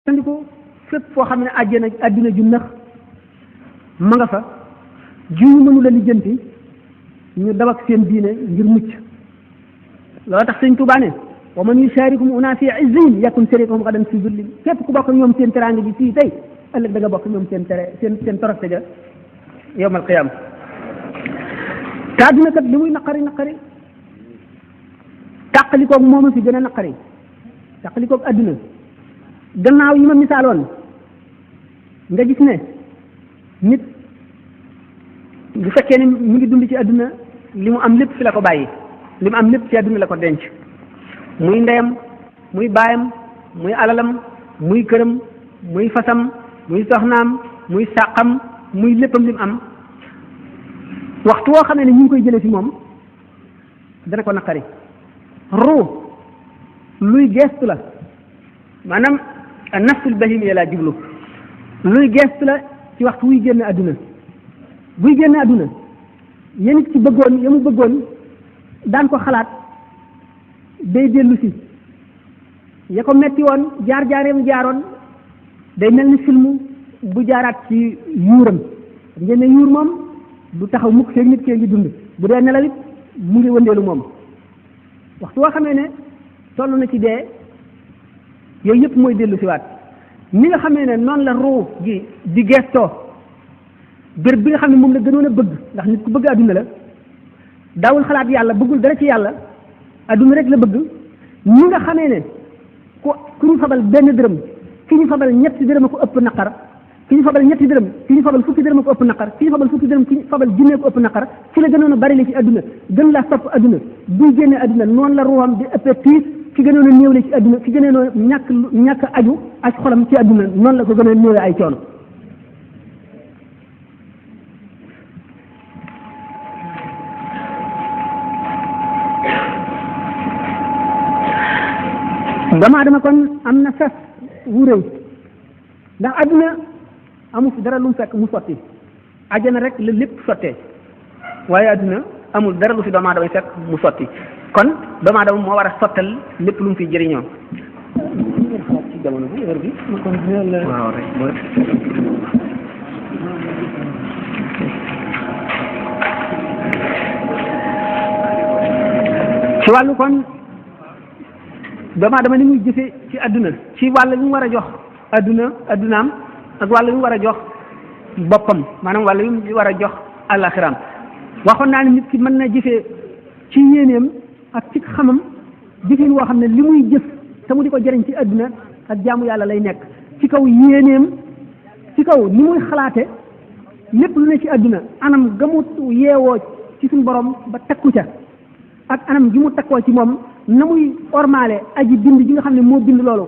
ko fépp foo xam ne àjjana àddina ju nax ma nga fa jiw mënu la lijjanti ñu daw ak seen diine ngir mucc loolu tax sëñ Tuubaa ne wa man yusharikum una fi izzin yakun sharikuhum gadan fi dhullin képp ku bokk ñoom seen teraanga ji fii tey ëllëg da nga bokk ñoom seen toroxte ja yawmal qiyaama te àdduna kat li muy naqari tàqalikoog moom fi gën a naqari tàqalikoog àdduna gannaaw yi ma misaaloon nga gis ne nit bu fekkee ne mu ngi dund ci àdduna li mu am lépp fi la ko bàyyi li mu am lépp ci àdduna la ko denc muy ndeyam muy baayam muy alalam muy këram muy fasam muy soxnaam muy sàqam muy léppam li mu am waxtu woo xam ne ñu ngi koy jëlee ci moom dana ko naqari ruu luy geestu la maanaam nafsul bahimiya laa jublu luy geestu la ci waxtu wuy génn àdduna buy génn àdduna yéen it ci bëggoon ya mu bëggoon daan ko xalaat day dellu si ya ko metti woon jaar-jaareem jaaroon day mel ni film bu jaaraat ci yuuram ngeen ne yuur moom du taxaw mukk feeg nit kee ngi dund bu dee nelaw it mu ngi wëndeelu moom waxtu woo xamee ne toll na ci dee yooyu yëpp mooy dellu si waat ni nga xamee ne noonu la ruu gi di gestoo béréb bi nga xam ne moom la gënoon a bëgg ndax nit ku bëgg adduna la daawul xalaat yàlla bëggul dara ci yàlla adduna rek la bëgg ñi nga xamee ne ku ñu fabal benn dërëm ki ñu fabal ñetti dërëm a ko ëpp naqar ki ñu fabal ñetti dërëm ki ñu fabal fukki dërëm a ko ëpp naqar ki ñu fabal fukki dërëm ki ñu fabal junne ko ëpp naqar ci la gënoon a bari li ci adduna gën laa sopp adduna buy génne adduna noonu la ruuxam di ëppee tiis ki gënoon a néewle ci adduna ki gënoon a ñàkk aju ak xolam ci adduna noonu la ko gën a néewle ay coono doomu aadama kon am na sas wu rëy ndax adduna amu fi dara lu mu fekk mu sotti ajjana rek la lépp sottee waaye adduna amul dara lu fi doomu aadama fekk mu sotti kon doomu aadama moo war a sottal lépp lu mu fi jëriñoo. ci jamono bi heure bi waaw rek ci wàllu kon doomu aadama ni muy jëfe ci adduna ci wàll li mu war a jox addunaam ak wàll li mu war a jox boppam maanaam wàll li mu war a jox àllaxiraam waxoon naa ne nit ki mën na jëfee ci yéeneem ak ci xamam jëfin woo xam ne li muy jëf te mu di ko jëriñ ci adduna ak jaamu yàlla lay nekk ci kaw yéeneem ci kaw ni muy xalaate lépp lu ne ci adduna anam ga mu yeewoo ci suñu borom ba takku ca ak anam gi mu takkoo ci moom na muy ormaale aji bind ji nga xam ne moo bind loolu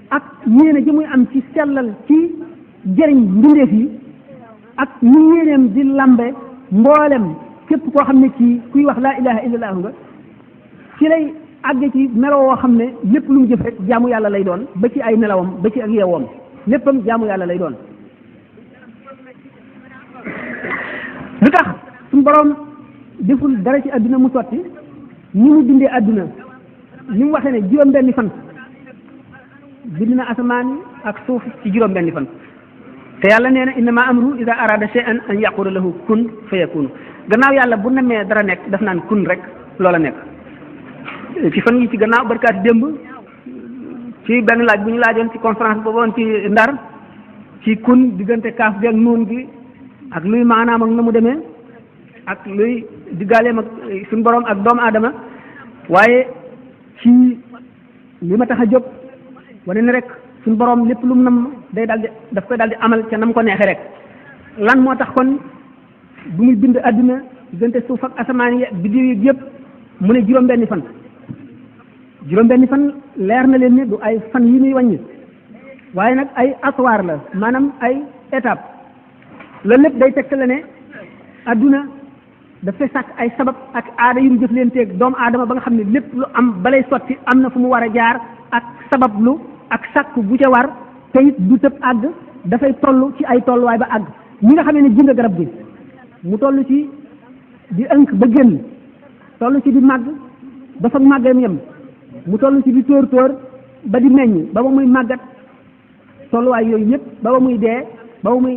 ak yéene ji muy am ci sellal ci jëriñ mbindeef yi ak ni yéeneem di lambe mboolem képp koo xam ne ci kuy wax laa ilaha illallah nga ci lay àgge ci meloo woo xam ne lépp lu mu jëf rek jaamu yàlla lay doon ba ci ay nelawam ba ci ak yeewoom léppam jaamu yàlla lay doon lu tax suñu borom deful dara ci àdduna mu sotti ni mu bindee àdduna ni mu waxee ne juróom-benni fan bind na asamaan yi ak suuf ci juróom-benni fan te yàlla nee na innama amru ida arada shay'an an yaqula lahu kun fayakun gannaaw yàlla bu namee dara nekk daf naan kun rek loola nekk ci fan yi ci gannaaw barkaati démb ci benn laaj bu ñu laajoon ci conférence booboon ci Ndar ci kun diggante kaaf bi ak nuun gi ak luy maanaam ak na mu demee ak luy diggaaleem ak suñu borom ak doomu aadama waaye ci li ma tax a jóg wane ne rek suñu borom lépp lu mu nam day daldi daf koy daldi amal ca nam ko neexee rek lan moo tax kon bu muy bind àdduna diggante suuf ak asamaan yi biddiw yi yëpp mu ne juróom-benni fan juróom-benni fan leer na leen ne du ay fan yi muy wàññi waaye nag ay aswaar la maanaam ay étape loolu lépp day tegtale ne àdduna dafay sàkk ay sabab ak aada yu mu jëflanteeg doomu aadama ba nga xam ne lépp lu am balay sotti am na fu mu war a jaar ak sabab lu ak sàkk bu ca war te it du tëb àgg dafay toll ci ay tolluwaay ba àgg ñi nga xamee ne ji nga garab gi mu toll ci di ënk ba génn toll ci di màgg ba fa màggeem yem mu toll ci di tóor ba di meññ ba muy màggat tolluwaay yooyu yëpp ba ba muy dee ba ba muy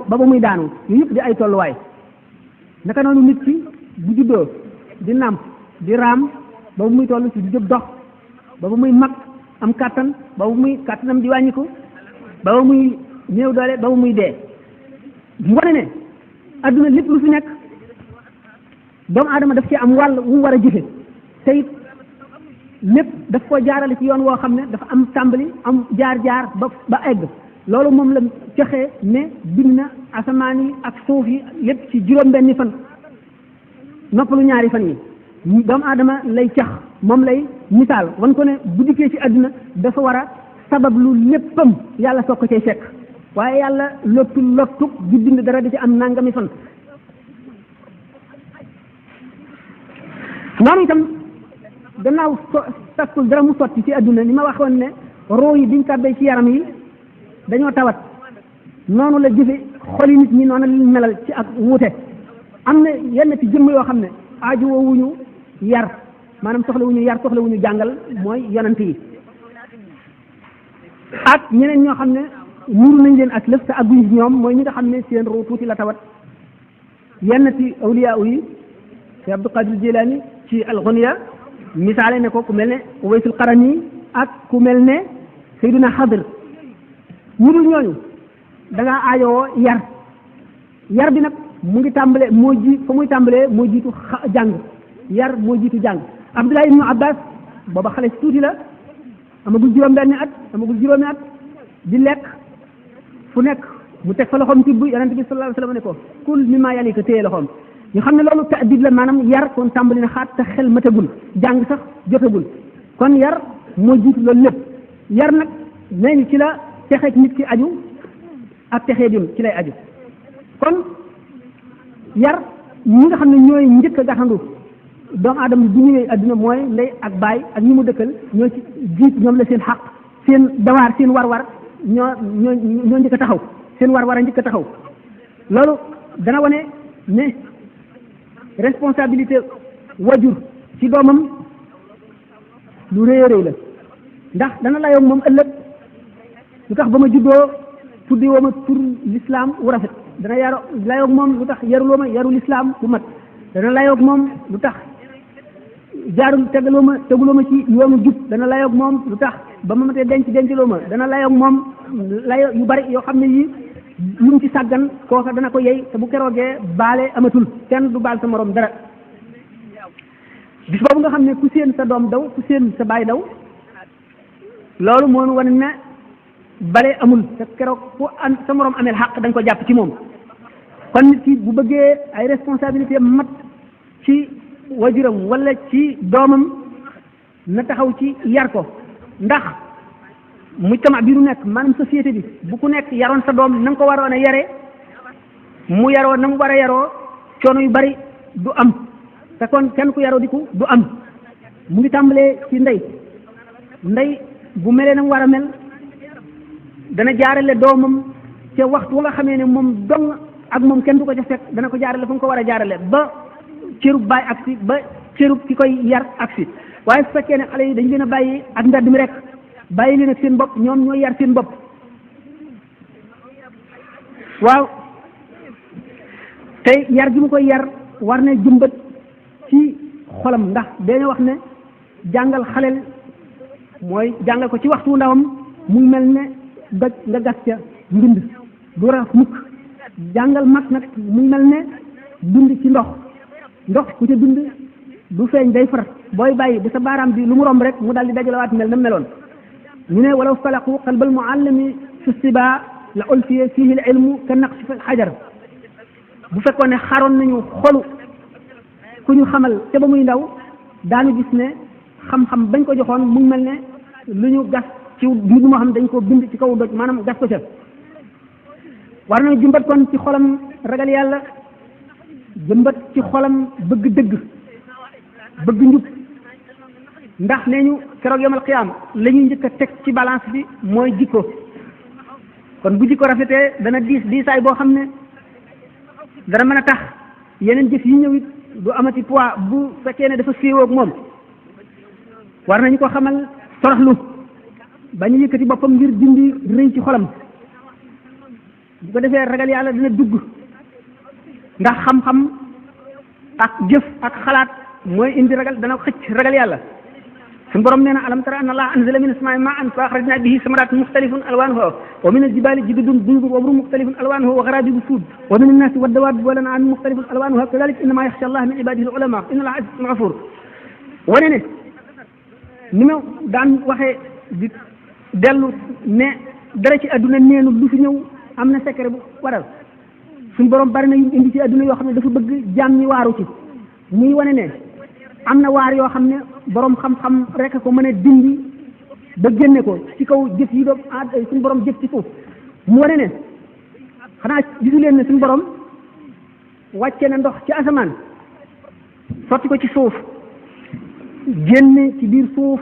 ba ba muy daanu yooyu yëpp di ay tolluwaay naka noonu nit ki bu juddoo di nàmp di raam ba ba muy toll ci di jóg dox ba ba muy mag am kàttan ba ba muy kàttanam di wàññiku ba ba muy néew doole ba ba muy dee mu wane ne adduna lépp lu fi nekk doomu aadama daf ci am wàll wu war a jëfe te it lépp daf ko jaarale ci yoon woo xam ne dafa am tàmbali am jaar-jaar ba egg loolu moom la joxe ne bind na asamaan yi ak suuf yi lépp ci juróom-benni fan noppalu ñaari fan yi doomu aadama lay cax moom lay misaal wan ko ne bu dikkee ci àdduna dafa war a sabab lu léppam yàlla soog ko cay fekk waaye yàlla lottu di bind dara di ci am nangami fan noonu itam gannaaw taskul dara mu sotti ci àdduna ni ma waxoon ne roo yi biñ tàbbee ci yaram yi dañoo tawat noonu la jëfe xoli nit ñi noonu la melal ci ak wuute am na yenn ci jëmm yoo xam ne aaju woowuñu yar maanaam soxlawuñu yar soxlawuñu jàngal mooy yonent yi ak ñeneen ñoo xam ne nuru nañ leen ak lëf te agguñ ñoom mooy ñi nga xam ne seen roo tuuti la tawat yenn ci awliya yi te Abdul Qadir Jilani ci al-Ghunya misaale ne ko ku mel ne Uwaysul Qarani ak ku mel ne Sayyiduna Xadir ñu dul ñooñu da ngaa aajowoo yar bi nag mu ngi tàmbalee fa muy tàmbalee moo jiitu jàng yar moo jiitu jàng Abdullah ibnu Abbas booba xale si tuuti la amagul juróom-benni at amagul juróomi at di lekk fu nekk mu teg fa loxoom tibb yonente bi sallallahu alayhi wasallam ne ko kul mimma yalika téye loxoom ñu xam ne loolu ta'dib la maanaam yar kon tàmbali na xaat te xel matagul jàng sax jotagul kon yar moo jiitu loolu lépp yar nag nee ñu ci la texeeg nit ki aju ak texee dim ci lay aju kon yar ñi nga xam ne ñooy njëkk a gaxandu doomu aadama bi bu ñëwee adduna mooy ndey ak baay ak ñi mu dëkkal ñoo ci jiit ñoom la seen xaq seen dawaar seen war-war ñoo njëkk a taxaw seen war-war a njëkk a taxaw loolu dana wane ne responsabilité wajur ci doomam lu rëy a rëy la ndax dana layoog moom ëllëg lu tax ba ma juddoo tuddi woo ma tur l'islam wu rafet dana layoog moom lu tax yaruloo ma yaru l'islam bu mat dana layoog moom lu tax teguloo ma ci yoonu jub dana layoog moom lu tax ba ma matee dencloo ma dana layoog moom layo yu bari yoo xam ne yi lu mu ci sàggan kooka dana ko yey te bu keroogee baale amatul kenn du baal sa morom dara bis boobu nga xam ne ku seen sa doom daw ku seen sa baay daw loolu moo wane ne bale amul te keroog fu sa morom ameel xaq da nga ko jàpp ci moom kon nit ki bu bëggee ay responsabilité mat ci wajuram wala ci doomam na taxaw ci yar ko ndax mujtama bi nu nekk maanaam société bi bu ku nekk yaroon sa doom na nga ko waroon a yare mu yaroo na mu war a yaroo coono yu bari du am te kon kenn ku yaroo diku du am mu ngi tàmbalee ci ndey bu melee na mu war a mel dana jaarale doomam ca waxtu wa nga xamee ne moom dong ak moom kenn du ko ca fekk dana ko jaarale fu mu ko war a jaarale ba cërub baay agsi ba cërub ki koy yar agsi waaye su fekkee ne xale yi dañ leen a bàyyi ak mbedd mi rek bàyyi leen ak seen bopp ñoom ñooy yar seen bopp waaw tey yar gi mu koy yar war na jëmbat ci xolam ndax dañoo wax ne jàngal xaleel mooy jàngal ko ci waxtu ndawam mu mel ne doj nga gas ca mbind du raaf mukk jàngal mag nag mu mel ne bind ci ndox ku ca bind du feeñ day far booy bàyyi bu sa baaraam bi lu mu romb rek mu daal di dajalawaat mel na meloon ñu ne walaw falaqu qalbal muallimi fi siba la ulfiya fihi al ilmu ka naqshi fi xajar bu fekkoon ne xaroon nañu xolu ku ñu xamal te ba muy ndaw daanu gis ne xam-xam bañ ko joxoon mu mel ne lu ñu gas ci mbir moo xam dañ ko bind ci kaw doj maanaam gas ko ca war nañu jëmbat kon ci xolam ragal yàlla jëmbat ci xolam bëgg dëgg bëgg njub ndax nee ñu keroog yomal xiyaam la ñuy njëkk a teg ci balance bi mooy jikko kon bu jikko rafetee dana diisaay boo xam ne dana mën a tax yeneen jëf yi ñëw it du amati poids bu fekkee ne dafa féewoo ak moom war nañu ko xamal toroxlu bañ a yëkkati boppam ngir dindi rëy ci xolam bu ko defee ragal yàlla dina dugg ndax xam-xam ak jëf ak xalaat mooy indi ragal dana xëcc ragal yàlla suñu borom nee na alam tara anna allaha anzala min as-samaa'i maa'an fa akhrajna bihi samaratin mukhtalifun alwanuha wa min al-jibali judadun biyudun wa humrun mukhtalifun alwanuha wa gharabibu suud wa min an-nasi wad-dawabi wal an'ami mukhtalifun alwanuha kadhalika innama yakhsha allaha min ibadihi al-ulama inna allaha azizun ghafur wane ne ni ma daan waxee di dellu ne dara ci adduna neenu lu fi ñëw am na secret bu waral suñu borom bari na yu indi ci adduna yoo xam ne dafa bëgg jaam ñi waaru ci muy wane ne am na waar yoo xam ne borom xam-xam rek ko mën a dindi ba génne ko ci kaw jëf yi doom suñu borom jëf ci suuf mu wane ne xanaa gisu leen ne suñu borom wàcce na ndox ci asamaan sotti ko ci suuf génne ci biir suuf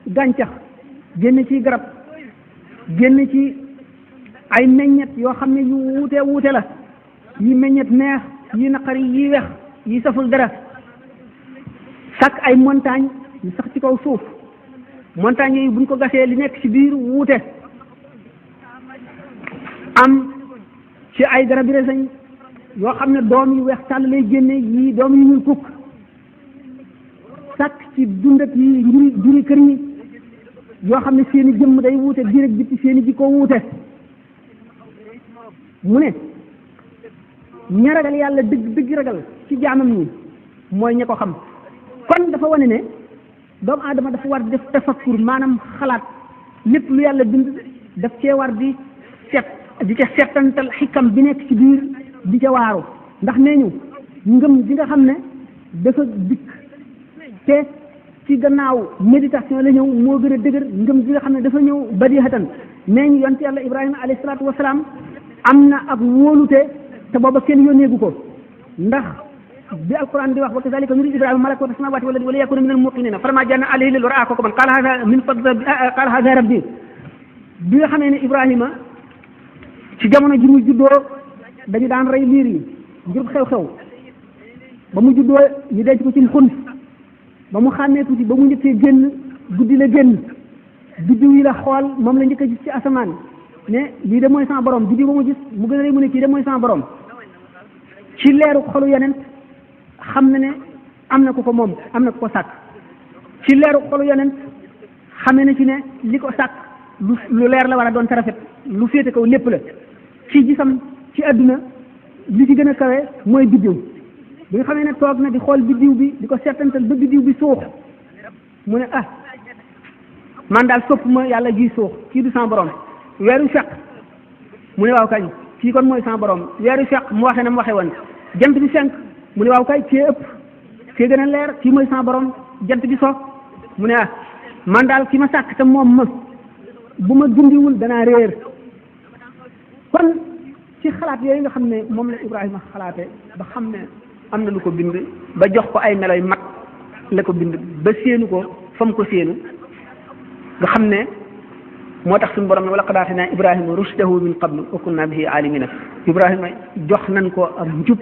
gàncax génne ci garab génne ci ay meññet yoo xam ne yu wuute la yi meññet neex yi naqari yi wex yi saful dara sàkk ay montagne yu sax ci kaw suuf montagne yooyu buñ ko gasee li nekk ci biir wuute am ci ay garab yi reseñ yoo xam ne doom yu weex tàll lay génne yii doom yu ñuul kukk sàkk ci dundat yi juri kër yi yoo xam ne seeni jëmm day wuute biir ak bitti seeni jikko wuute mu ne ña ragal yàlla dëgg ragal ci jaamam ñi mooy ña ko xam kon dafa wane ne doomu aadama dafa war di def tafakkur maanaam xalaat lépp lu yàlla bind daf cee war di ca settantal xikam bi nekk ci biir di ca waaru ndax nee ñu ngëm gi nga xam ne dafa dikk te ci gannaaw méditation la ñëw moo gën a dëgër ngëm gi nga xam ne dafa ñëw badihatan nee ñu yonent yàlla Ibrahima alayhi salaatu wasalaam am na ak wóolute te booba kenn yónneegu ko ndax bi alquran di wax wa kazalika nuri Ibrahima malakuta samawati wal ardi wa liyakuna min al-muqinin falamma janna alayhi lil ra'a ko man qala hadha min fadli qala hadha rabbi bi nga xamee ne Ibrahima ci jamono ji mu juddoo dañu daan rey liir yi ngir xew-xew ba mu juddoo ñu denc ko ci xun ba mu xàmmee tuuti ba mu njëkkee génn guddi la génn biddiw yi la xool moom la njëkk a gis ci asamaan ne lii de mooy sama borom biddiw ba mu gis mu gën a rëy mu ne kii de mooy sama borom ci leeru xolu yonent xam na ne am na ko ko moom am na ko ko sàkk ci leeru xolu yonent xamee na ci ne li ko sàkk lu leer la war a doon te rafet lu féete kaw lépp la ci gisam ci àdduna li ci gën a kawe mooy biddiw bi nga xamee ne toog na di xool biddiw bi di ko settantal ba biddiw bi suux mu ne ah man daal sopp ma yàlla ji suux kii du sama borom weeru fekk mu ne waaw kañ kii kon mooy sama borom weeru fekk mu waxee na mu waxee woon jant bi fenk mu ne waaw kay kii ëpp kii gën a leer kii mooy sama borom jant bi so mu ne ah man daal ki ma sàkk te moom ma bu ma gundiwul danaa réer kon ci xalaat yooyu nga xam ne moom la Ibrahima xalaate ba xam ne am na lu ko bind ba jox ko ay meloy mat la ko bind ba séenu ko fa mu ko séenu nga xam ne moo tax suñu borom ne wala qad aatinaa Ibrahima rushdahu min qablu wa kunna bihi aalimina Ibrahima jox nañ ko ak njub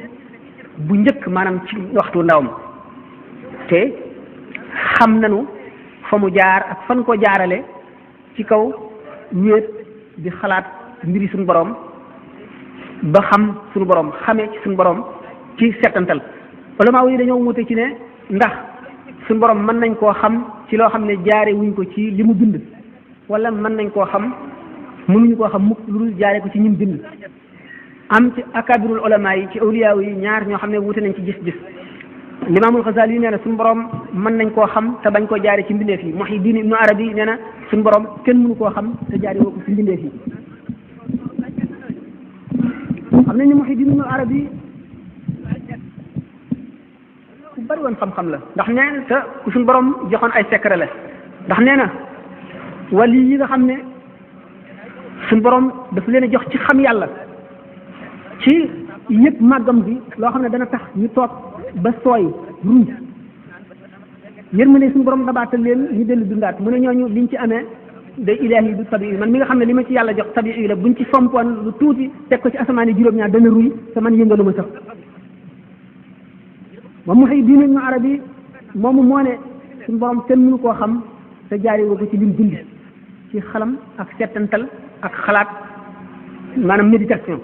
bu njëkk maanaam ci waxtu ndawam te xam nañu fa mu jaar ak fan ko jaarale ci kaw wéet di xalaat mbiri suñu borom ba xam suñu borom xamee ci suñu borom ci settantal ulama yi dañoo wute ci ne ndax suñu borom mën nañ koo xam ci loo xam ne jaare wuñ ko ci li mu bind wala mën nañ koo xam mënuñu koo xam mukk lu dul jaare ko ci ñim bind am ci akabirul ulama yi ci awliya yi ñaar ñoo xam ne wute nañ ci gis-gis limaamul Xasaali yi nee na suñu borom mën nañ koo xam te bañ koo jaare ci mbindeef yi Muhyiddin Ibnu Arabi nee na suñu borom kenn mënu koo xam te jaare woo ko ci mbindeef yi xam nañ ne Muhyiddin Ibnu Arabi ku bari woon xam-xam la ndax nee na te ku suñu borom joxoon ay secret la ndax nee na wali yi nga xam ne suñu borom dafa leen a jox ci xam yàlla ci yëpp màggam bi loo xam ne dana tax ñu toog ba sooy ruuj yërmande suñu borom dabaatal leen ñu dellu dundaat mu ne ñooñu liñ ci amee day ilaahi du tabii man mi nga xam ne li ma ci yàlla jox tabii la buñ ci fompoon lu tuuti teg ko ci asamaan yi juróom-ñaar dana ruy te man yëngalu ma sax moom Muhyiddin Ibnu Arabi moomu moo ne suñu borom kenn mënu koo xam te jaari woo ko ci lim bind ci xalam ak settantal ak xalaat maanaam méditation